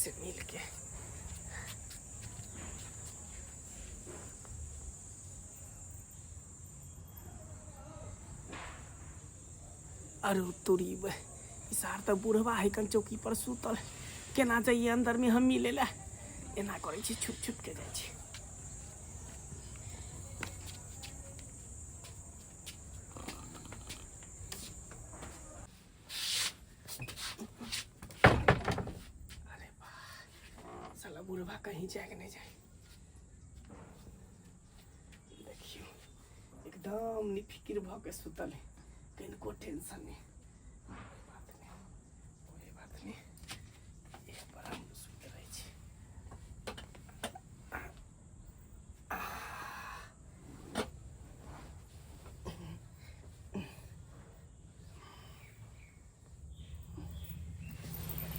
से मिल के। अरे तोरी बे, ई सार तऽ बुढ़वा है कन चौकी पर सुतल, केना जाइए अंदर में हम मिले ला? एना करै छी, छुप छुप के जाइ छी। अरे वाह, साला बुढ़वा कहीं जाए के नहीं जाए। देखियो एकदम निफिकिर भऽ के सुतल है, कनिको टेंशन नहीं। कोई बात नहीं, कोई बात नहीं, एक पर हम सुति रहै छी।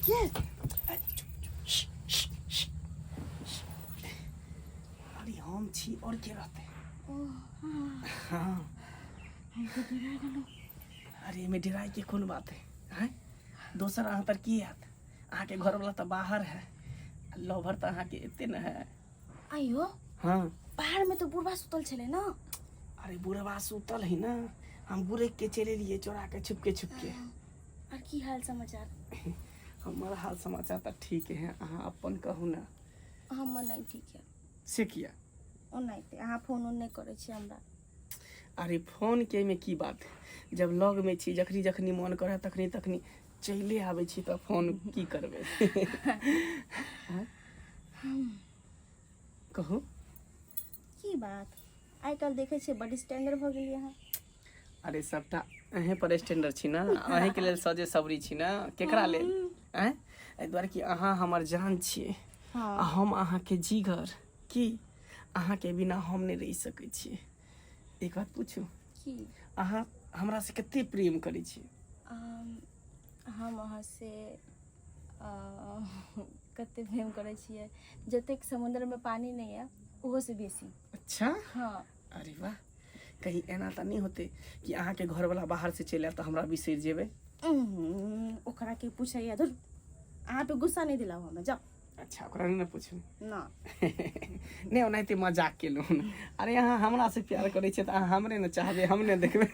के अरे हम छी और के रहते? हाँ, अरे एहिमे डराय के कोन बात है? आँय, दोसर अहाँ तर की आयत? अहाँके घरवला तऽ बाहर है, लवर तऽ अहाँके एते ने है। आइयो। हाँ। बाहर में तो बुढ़वा सुतल छले ना। अरे बुढ़वा सुतल है ना, हम गुरक के चले लिए चोरा के छुपके छुपके। और की हाल समाचार? हमर हाल समाचार तऽ ठीक है, अहाँ अपन कहू ना। हमर नहीं ठीक है। से किया? ओनाहिते, अहाँ फोन उन नहीं करै छी हमरा। अरे फोन के में की बात है, जब लग में छी जखनी जखनी मन करे तखनी तखनी चले आबै छी, तऽ फोन की करबै? हाँ? कहू। की बात, आइ काल्हि देखै छियै बड स्टैंडर्ड भऽ गेलियै अहाँ। अरे सबटा अहें पर स्टैंडर्ड छी ना, अहें के लेल सजे सबरी छी ना, केकरा लेल? आँय, एहि दुआरे कि अहाँ हमर जान छियै। आ हम अहाँके जिगर, की अहाँके बिना हम नहि रहि सकै छियै। एक बात पूछू? की? अहाँ हमरा से कते प्रेम करै छियै? हम अहाँ से कते प्रेम करै छियै, जतेक समुद्रमे पानि नहि यऽ ओहो से बेसी। अच्छा। हाँ। अरे वाह, कहीं एना तऽ नहि होते कि अहाँके घरवला बाहर से चलि आयत तऽ हमरा बिसरि जेबै? ओकरा के पूछैया? धुर, अहाँ पे गुस्सा नहि दिलाउ हमरा, जाउ। अच्छा, ओकरा नहि ने पूछू? ना। नहि, ओनाहिते मजाक केलहुँ। अरे अहाँ हमरा से प्यार करै छियै तऽ अहाँ हमरे ने चाहबै, हम ने देखबै।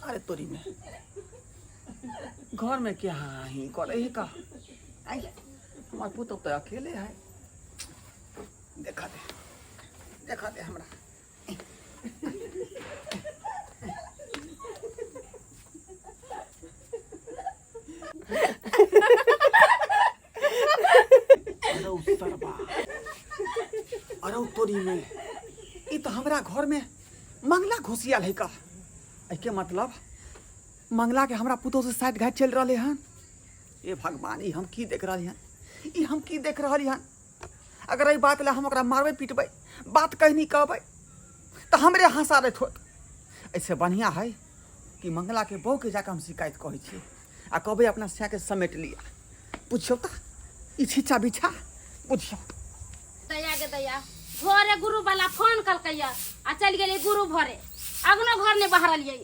अरे तोरी में घर में क्या ही करे है का? आई हमार पुतोह तो अकेले है। देखा दे, देखा दे हमरा। अरे उ सरबा, अरे उ तोरी में ई तो हमरा घर में मंगला घुसियाल है का? एके मतलब मंगला के हमरा पुतोह से साइड घाट चल रहा हन। ए भगवान, ई हम की देख रहली हन? ई हम की देख रहली हन? अगर एहि बात ला हम ओकरा मारबै पीटबै, बात कहीं नहीं कहबै तऽ हमरे हंसा दैत होत। एहिसँ बढ़िआँ है कि मंगला के बहू के जाके हम शिकायत कहै छियै आ कहबै अपना सैया के समेट लिअ। बुझियौ तऽ ई छिच्चा बिछा बुझियौ। दया के दया, भोरे गुरु वाला फोन कलकैया आ चल गेली गुरु भरे। अगनो घर नहीं बहरलियै,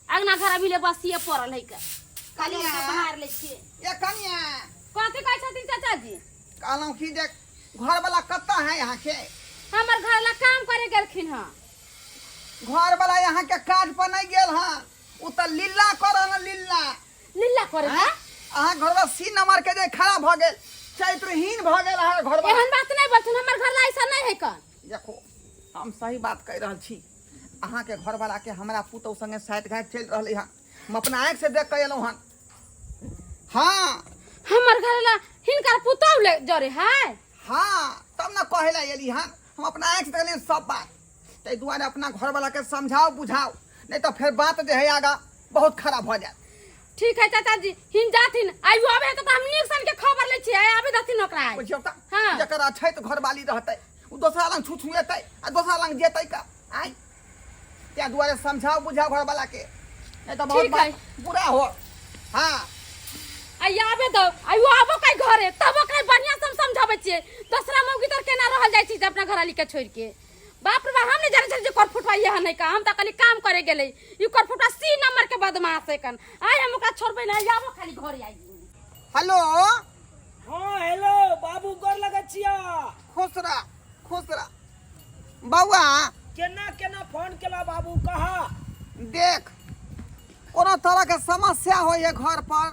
अगना घर अभी ले बसिए पड़ल है के खाली कनिया। हम बहार ले छियै। ए कनिया। कथी कहै छथिन चाचा जी? कहलहुँ कि जे घर वाला कतऽ है यहाँ के? हमर घर ला काम करे गेलखिन हँ। घर वाला यहाँ के काज पर नहीं गेल हँ, उ तऽ लीला करऽ न लीला। लीला करे? आँय? अहाँ घर वाला सी नंबर के जे खड़ा भऽ गेल, चरित्रहीन भऽ गेल अहाँ घर वाला। एहन बात नहीं बोलथुन, हमर घर ला ऐसा नहीं है कन। देखो, हम सही बात कहि रहल छी। अहाँके घरवाला के हमरा पुतहु संगे साठि घाट चलि रहलै हँ, हम अपना आँखि से देख के एलहुँ हन। हाँ। हमर घर ला हिनकर पुतहु ले जरे है? हाँ, तब न कहै ला एली हन। हम अपना आँखि से देखलियनि सब बात, ताहि दुआरे अपना घरवाला के समझाओ बुझाओ, नहीं तो फिर बात जे है आगा बहुत खराब हो जाए। ठीक है चाचा जी, हिन जाथिन, आइयो आबे तो हम नीक सन के खबर ले छियै, आबे दथिन ओकरा आइ। बुझियौ तऽ। हाँ। जकर अछैत घरवाली रहतै ओ दोसरा लग छुछुएतै आ दोसरा लग जेतै का? आइ ताहि दुआरे समझाओ बुझाओ घरवाला के, नहीं तो बहुत ठीक है। बात बुरा हो। हाँ। आ आबे दो आ उ आबो कै घरे तब ओकरा बढ़िया से हम समझाबै छियै दोसरा मौगी तर केना रहल जाइ छी जे अपना घरवाली के छोड़ि के बाप रे बाप हम नहीं जानै छलियै जे करफुटवा इहे नहि का हम तऽ कहली काम करे गेलै ई करफुटवा सी नंबर के बदमाश है कन आइ हम ओकरा छोड़बै नहि आबो खाली घरे आई हेलो हाँ हेलो बाबू गोर लगै छिया खुश रह खुश रह बौआ केना केना फोन केला बाबू कहा देख कोनो तरहके समस्या होइए घर पर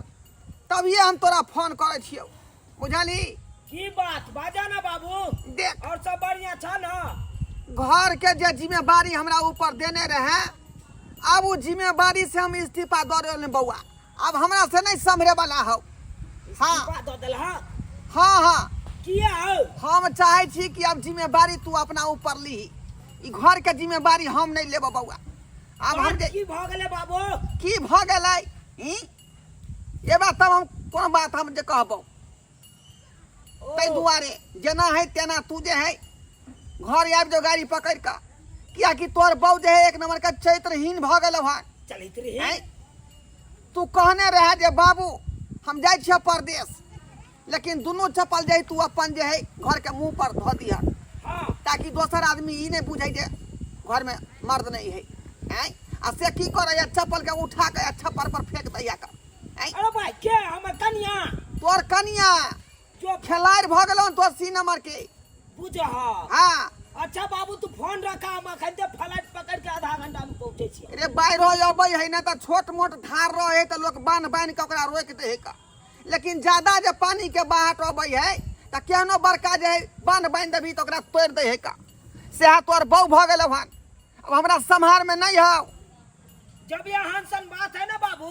तभिए हम तोरा फोन करै छियौ बुझली की बात बाजा ना बाबू देख और सब बढ़िया छ ना घर के जे जिम्मेवारी हमरा ऊपर देने रहे अब उ जिम्मेवारी से हम इस्तीफा दऽ रहल बौआ अब हमरा से नहीं सम्हरे वाला हौ हाँ इस्तीफा दऽ देलहा हाँ हाँ किया हौ हम चाहे छी कि अब जिम्मेवारी तू अपना ऊपर लीही ई घर के जिम्मेवारी हम नहीं लेबो बौआ आब हम बात जे की भऽ गेलै बाबू की भऽ गेलै ई ये बात तब हम कोनो बात हम जे कहबो ताहि दुआरे जेना है तेना तू जे है घर आबि जो गाड़ी पकड़ि कऽ कियाकि तोहर बहू जे है एक नंबर के चरित्रहीन भऽ गेलौ हन चलैत रही आँय? तू कहने रहे जे बाबू हम जाइ छियै परदेश लेकिन दुनू चप्पल जे है तू अपन जे है घर के मुंह पर धऽ दिहक हाँ ताकि दोसर आदमी ई नहि बुझै जे घर में मर्द नहीं है आँय? आ से की करैया चप्पल के उठा के आ छप्पर पर फेंक दैया का आँय? अरे भाई के हमर कनिया तोर कनिया जो खेलाड़ि भऽ गेलौ तोर सी नंबर के बुझ हाँ अच्छा बाबू तू फोन रखा हम अखन ते फ्लाइट पकड़ के आधा घंटा में पहुंचे छी रे बाढ़ि अबै है ना तऽ छोट मोट धार रहे तऽ लोक बान्ह बान्हि के ओकरा रोकि दै है का लेकिन ज्यादा जे पानी के बाहट अबै है तऽ केहनो बड़का जे है बान्ह बान्हि देबही तऽ ओकरा तोड़ि दै है का सएह तोहर बहू भऽ गेलौ हन अब हमरा सम्हार में नहीं हौ जब यहाँ सन बात है ना बाबू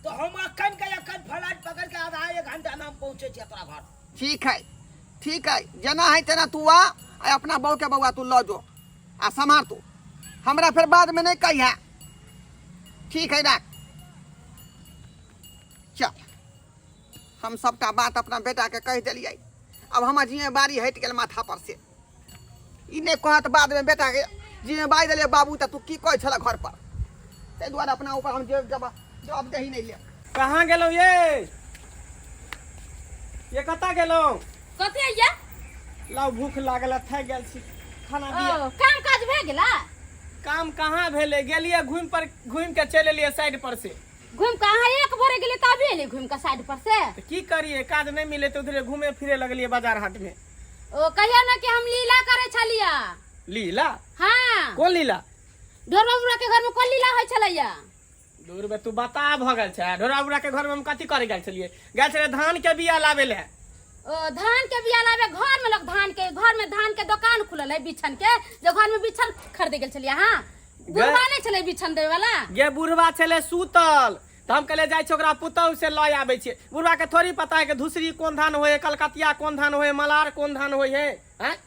तो हम अखन के अखन फ्लाइट पकड़ के आधा एक घंटा में हम पहुंचे छी तोरा घर ठीक है ठीक है जेना है तेना तू आ आ अपना बहू के बउआ तू लऽ जो आ सम्हार तू हमरा फेर बाद में नहीं कहिया ठीक है राख चल हम सबटा बात अपना बेटा के कहि देलियै अब हमर जिम्मेवारी हटि गेल माथा पर से ई नहि कहत बाद में बेटा के जिम्मेवारी देलियै बाबू तऽ तू की कहै छलह घर पर ताहि दुआरे अपना ऊपर हम जवाबदेही नहि लेब कहाँ गेलहुँ ये ये कतऽ गेलहुँ कथी है ये लाउ भूख लागल है, थाकि गेल छी खाना दिअ ओ, काम काज भए गेला काम कहाँ भेलै गेलियै घुमि पर घुमि के चलि एलियै साइड पर से घुमि कऽ अहाँ एक भोरे गेलियै तभी एलियै घुमि कऽ साइड पर से तऽ की करियै काज नहि मिलै तऽ उधरे घूमे फिरे लगलियै बाजार हाट में ओ कहिया ना कि हम लीला करे छलियै लीला हाँ कोन लीला ढोरबा बुढ़ा के घर में कोन लीला होइ छलैया दूर बे तू बता भऽ गेल छै ढोरा बुढ़ा के घर में हम कथी करे गेल छलियै गेल छलियै धान के बिया लाबे ले ओ धान के बिया लाबे घर में लोग धान के घर में धान के दुकान खुलल है बिछन के जो घर में बिछन खरीदे गेल छलियै हाँ बुढ़वा नहीं छलै बिछन देवे वाला गे बुढ़वा छलै सुतल तऽ हम कहलियै जाइ छियै ओकरा पुतहु से लऽ आबै छियै बुढ़वा के थोड़ी पता है कि धुसरी कोन धान होइ है कलकतिया कोन धान होइ है मलार कोन धान होइ है आँय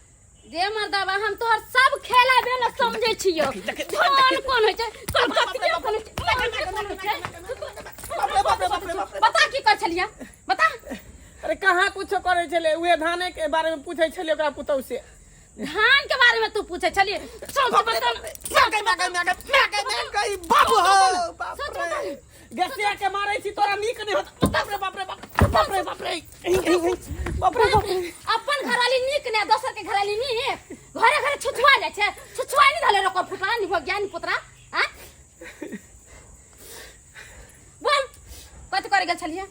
रे मर्दबा हम तोहर सब खेला बेला समझै छियौ कोन कोन होइ छै कलकतिया कोन होइ छै मलार कोन होइ छै बता की कर छलियै बता अरे कहाँ कुछो करै छलै उहे धाने के बारे में पूछै छलियै ओकरा पुतहु से धान के बारे में तू पूछे छलिए सोच बता बाबू हो बाप सोच रे बता गसिया के मारै छी तोरा नीक नहि होत बाप रे बाप रे बाप बाप रे बाप रे बाप रे बाप रे अपन घरवाली नीक ने दोसर के घरवाली नीक घरे घरे छुछुआ जाइ छै छुछुआ नहीं धले रोको फुटवा नहीं भो ज्ञान पुतरा आ बोल कथि करे गेल छलिए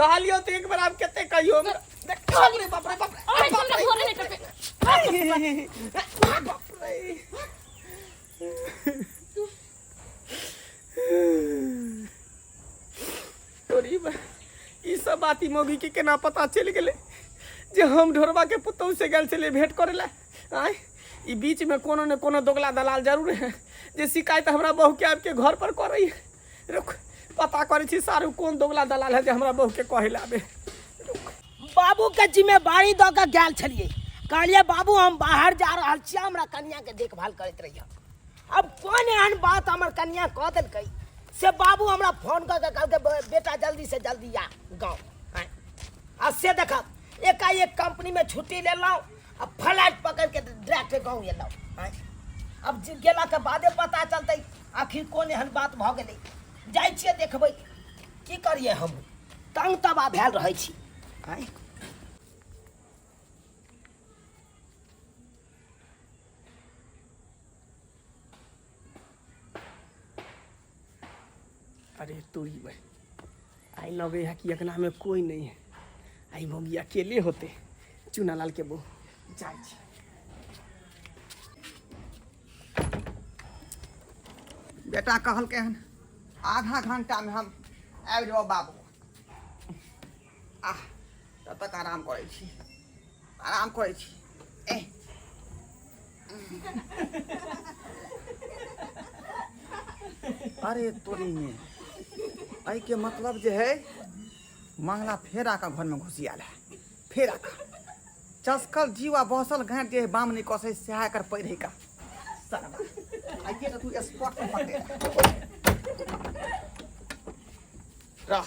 कहलियो तऽ एक बेर आब कते कहियो हमरा देख, बाप रे बाप रे बाप रे अरे हमरा घरे नहीं करते बाप रे तोरी बा ई सब बात ई मौगी के केना पता चलि गेलै जे हम ढोरबा के पुतहु से गेल छलियै भेंट करै लए आँय ई बीच में कोनो ने कोनो दोगला दलाल जरूर है जे शिकायत हमरा बहू के आबि के घर पर करै रुक पता करै छी सारू कोन दोगला दलाल है जे हमरा बहू के कहै लए आबे बाबूके जिम्मेवारी दऽ कऽ गेल छलियै कहलियै बाबू हम बाहर जा रहल छियै हमरा कनियाके देखभाल करैत रहियै अब कोन एहन बात हमर कनिया कऽ देलकै से बाबू हमरा फोन कऽ के कहलकै बेटा जल्दी से जल्दी आ गाँव आँय। आ से देखब एकाएक कंपनीमे छुट्टी लेलहुँ आ फ्लाइट पकड़ि के डायरेक्ट गाँव एलहुँ आँय। अब गेलाके बादे पता चलतै आखिर कोन एहन बात भऽ गेलै जाइ छियै देखबै की करियै हम तंग तबाह भेल रहै छी। आँय, अरे तोरी भाई, आई लगे है कि अंगना में कोई नहीं है, आई भोगी अकेले होते चुनालाल के बहू। जाइ छी। बेटा कहलकै हन आधा घंटा में हम आबि जेबौ बाबू। आह, तब तक आराम करै छी, आराम करै छी। एह, अरे तोरी में एहिके मतलब जे है मंगला फेर आके घर में घुसि आयल है, फेर आके चसकल जीव आ बसल घाट जे है बाम नहीं कसै सएह एकर पैर है का सरबा। आइए तऽ तू स्पॉट पर पकड़े रह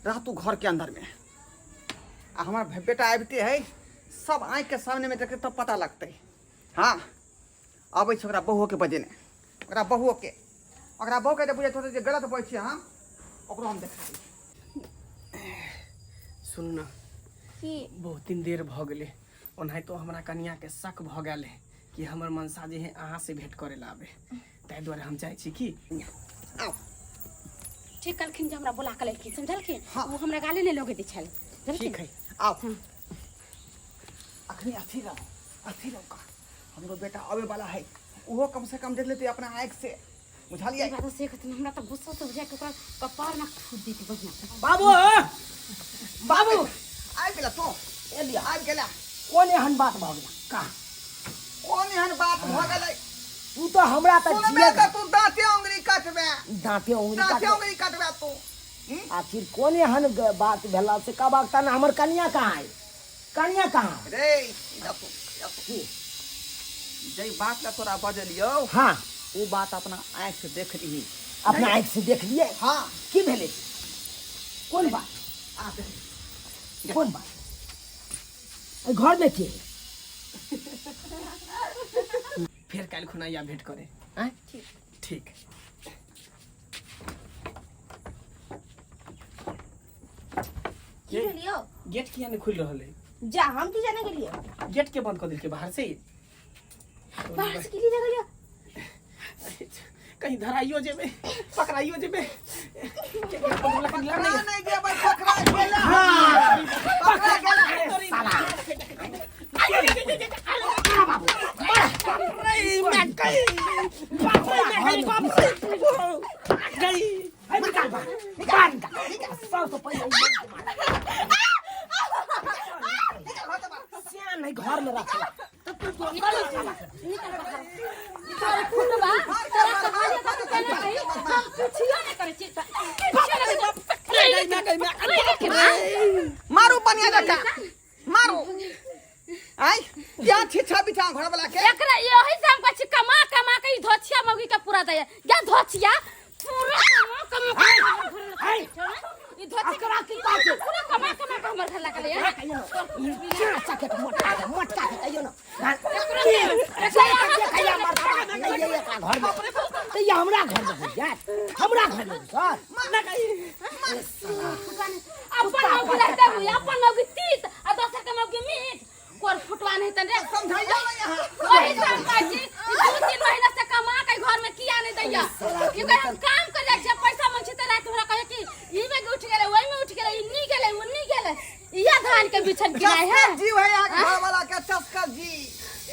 रह तू घर के अंदर में। आ हमर बेटा आबिते है सब आँखि के सामने में देखते तब पता लगतै। हाँ, अबै छै ओकरा बहुओके बजेने, ओकरा बहुओके, ओकरा बहुके जे बुझैत होतै जे गलत बजै छियै हम, ओकरो हम देखा दै छी। सुनू ने की? बहुत दिन देर भऽ गेलै, ओनाहितो हमरा कनियाके शक भऽ गेल है कि हमर मनसा जे है अहाँ से भेंट करे ला आबे, ताहि दुआरे हम जाइ छी की। आउ। ठीक कहलखिन जे हमरा बुला के लेलखिन, समझलखिन? हाँ। ओ हमरा गाली नहि लगै दै छल। ठीक है, आउ। अखनी अथी रहो, अथी रहो का हमरो बेटा आवे वाला है, ओहो कम से कम देख लेते अपना आँख से, बुझलियै? ई बात से कहथिन, हमरा तऽ गुस्सा से बुझाय के ओकरा कपार में फूट देती बढ़िया से। बाबू, बाबू आबि गेला तू? एलिया। आबि गेला। कोन एहन बात भऽ गेला का? कोन एहन बात भऽ गेलै? तू तऽ हमरा तऽ सुनबे जियत तऽ तू दाँते अंगुरी काटबे, दाँते उंगली दाँते काटबे। अंगुरी काटबे तू। आखिर कोन एहन बात भेला से कहबाक तहन? हमर कनिया कहाँ है? कनिया कहाँ है? रे इधर तू, इधर तू। की? जै बात ला तोरा बजलियौ, हाँ, ओ बात अपना आँखि से देख लीही। अपना आँखि से देख लिए? हाँ। की भेलै? कोन बात? आ देख। कोन बात? एहि घर में के है? फेर काल्हि खुना या भेंट करे। आँय, ठीक। की भेलियो? गेट किया नहीं खुल रहल है? जा, हम की जाने गेलियो? गेट के बंद कर दिलके बाहर से। बाहर से की लगलियो? कहीं धराइयो जेबे, पकड़ाइयो जेबे। पकड़ा नहीं जेबै, पकड़ा गेला, पकड़ा गेला। साला है, निकाल बाहर, निकाल, निकाल। सब तो पहिले ही मार। सियान नहीं घर में रख। निकल बाहर, निकल फुटबा। तोरा कहानी का तू केना कही, हम पुछियो नहि करै छी, पुछियो नहि करै छी। मारू बढ़िया जकाँ मारू। आइ क्या छिछा बिछा घर वाला के एकरा यही से हम कहै छी कमा कमा के ई धोछिया मौगी के पूरा दैया या धोछिया पूरा कमा कमा के हमर घर है। ई धोछिया एकरा की कहै छै? पूरा कमा कमा के हमर घर लागल या। चाचा के मोटका के, मोटका के कहियो न घर में तऽ ई हमरा घर में घुसि जायत, हमरा घर में घुसत। अपन मौगी रहते हुए अपन मौगी तीत आ दोसर के मौगी मीठ, कोर फुटवा नहीं तन रे। समझाइयो ना यहाँ। वही से हम कहै छी, ई 2-3 महीना से कमा के घर में किया नहीं दैया। ई कहे हम काम कर जाइ छियै, पैसा मांग छी तऽ राति हमरा कहे कि ई में उठ गेलै, ओहि में उठ गेलै, ई नी गेलै, ओ नी गेलै, इया धान के बिछन गिराय है। चस्कल जीव है यहाँ के घर वाला के, चस्कल जी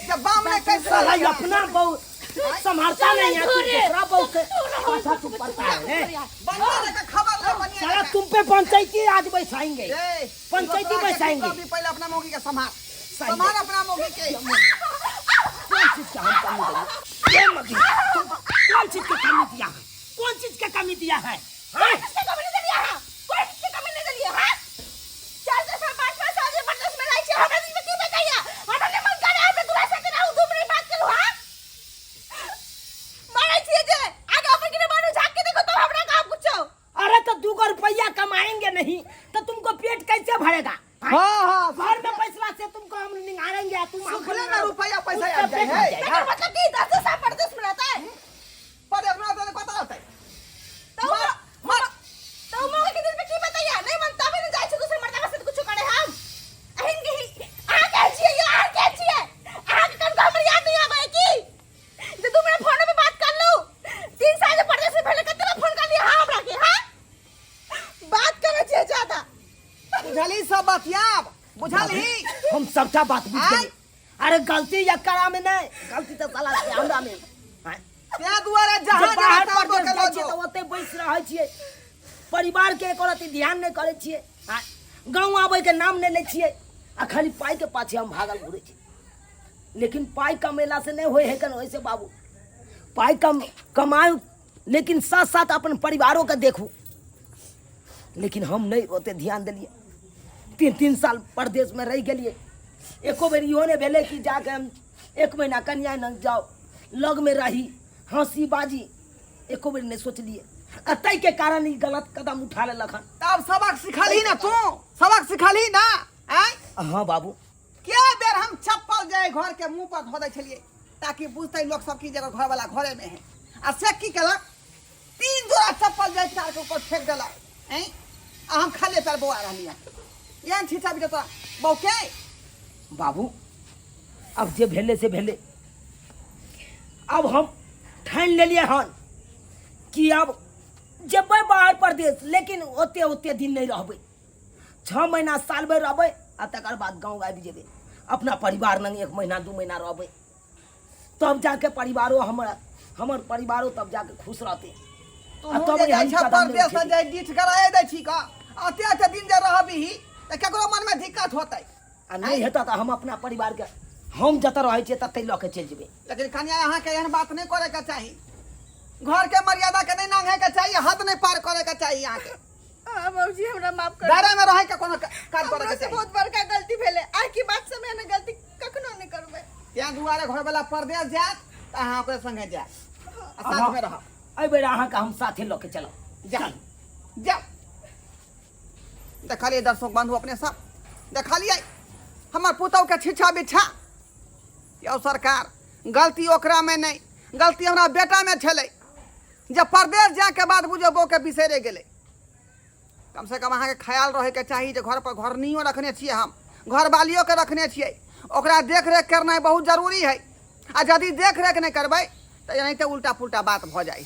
जब बाम ने कैसे साला ई अपना बहु संभालता नहीं है, तू दूसरा बहु के पाछा तू पड़ता है। बनवा के खबर ले बनिया। साला तुम पे पंचायती आज बैठाएंगे, ए, पंचायती दोसरा के बैठाएंगे। तू अभी पहले अपना मौगी के संभाल, संभाल अपना मौगी के। कौन चीज का हम कमी दिया? ये मगी, तुम कौन चीज का कमी दिया है? कौन चीज का कमी दिया है? हाँ? किसके कमी नहीं दिया है? कोई किसके कमी नहीं दिया है? चार चार साल, पाँच पाँच साल से बर्दाश्त में रही छी, हमरा दिन में की बताइए? हमरा नहीं मन करे, हमरा दूल्हा साथे रहू, 2 मिनट बात करू, हाँ? मारै छियै जे आगे अपन के मारू, झाँक के देखो तो हमरा का पूछो। अरे तो 2 गो रुपया कमाएंगे नहीं तो तुमको पेट कैसे भरेगा? हाँ हाँ, घर में पैसा से तुमको हम निहारेंगे, तुम हमको सुखले ना रुपया पैसा उसका आबि जाइ पेट भर है। जाएगा। एकर मतलब की 10 साल परदेश में रहता है? पर अपना तो पता होतै। तो मार मार। तो मौगी के दिल में की बताइए? नहीं मनता बुझलही हम सबटा बात बुझ आँय? गेलियै। अरे गलती एकरा में नहीं, गलती तो साला के हमरा में। आँय? तें दुआरे जे जहाँ बाहर जहाँ ताबो परदेश के जाइ लऽ छियै जो तऽ ओतै बैस रहै छियै, परिवार के एको रत्ती ध्यान नहि करै छियै, आँय? गाँव आबै के नाम नहि लै छियै आ खाली पाइ के पाछे हम भागल घुरै छी। लेकिन पाइ कमेला से नहि होइ है कन ओहिसे बाबू, पाइ कम कमाउ लेकिन साथ साथ अपन परिवारो के देखू। लेकिन हम नहि ओते ध्यान देलियै, 3-3 साल परदेश में रहि गेलियै, एको बेर इहो नहि भेलै कि जाके हम 1 महीना कनिया लग जाउ, लग में रही, हँसी बाजी, एको बेर नहि सोचलियै। आ ताहिके कारण ई गलत कदम उठा लेलक हन। तब सबक सिखलही ने तू, सबक सिखलही ना? आँय? हाँ बाबू। के बेर हम चप्पल जाय घर के मुंह पर धो दै छलियै ताकि बुझतै लोक सब कि जे घर वाला घरे में है, आ से की केलक, 3 जोड़ा चप्पल जाय चार के ऊपर फेंक देलक। आँय? आ हम खाली पैर बौआ रहलियै एहन छीछा बिछा तोरा बौके। बाबू अब जे भेलै से भेलै, अब हम ठानि लेलियै हन कि अब जेबै बाहर परदेश, लेकिन ओते ओते दिन नहि रहबै, 6 महीना साल भरि रहबै आ तकर बाद गाँव आबि जेबै, अपना परिवार लग 1 महीना 2 महीना रहबै, तब जाके परिवारो हमर परिवारो तब जाके खुश रहतै। तू आ तब जे जाइ एहन छह कदम नहि परदेश उठेबै। जाय डीठ गराए दै छी का, अते अते दिन जे रहबही तऽ केकरो मनमे दिक्कत होतै। आ नहि हेतै तऽ हम अपना परिवारके हम जतऽ रहै छियै ततै लऽ के चलि जेबै। लेकिन कनिया अहाँके एहन बात नहि करैके चाही, घरके मर्यादाके नहि नांघैके चाही, हद नहि पार करैके चाही अहाँके। हाँ बाबूजी हमरा माफ कर। दायरा में रहे के कोनो काज करे हमरा के से चाही। बहुत बड़का गलती भेलै, आइ के बाद से हम एहन गलती कखनो नहि करबै। तें दुआरे घर वाला परदेश जायत तऽ अहाँ ओकरे संगे जायब आ साथ में रहब। एहि बेर अहाँके हम साथे लऽ के चलब। जा जा। देखलियै दर्शक बंधु अपने सब, देखलियै हमर पुतहु के छिछा बिछा। यौ सरकार, गलती ओकरा में नहीं, गलती हमरा बेटा में छलै जे परदेश जाके बाद बुझो बहू के बिसरे गेलै। कम से कम अहाँके ख्याल रहैके चाही जे घर पर घरनियो रखने छियै, हम घरवालियोके रखने छियै, ओकरा देख रेख करनाइ बहुत जरूरी है। आ यदि देख रेख नहि करबै तऽ एनाहिते उल्टा पुल्टा बात भऽ जाइ।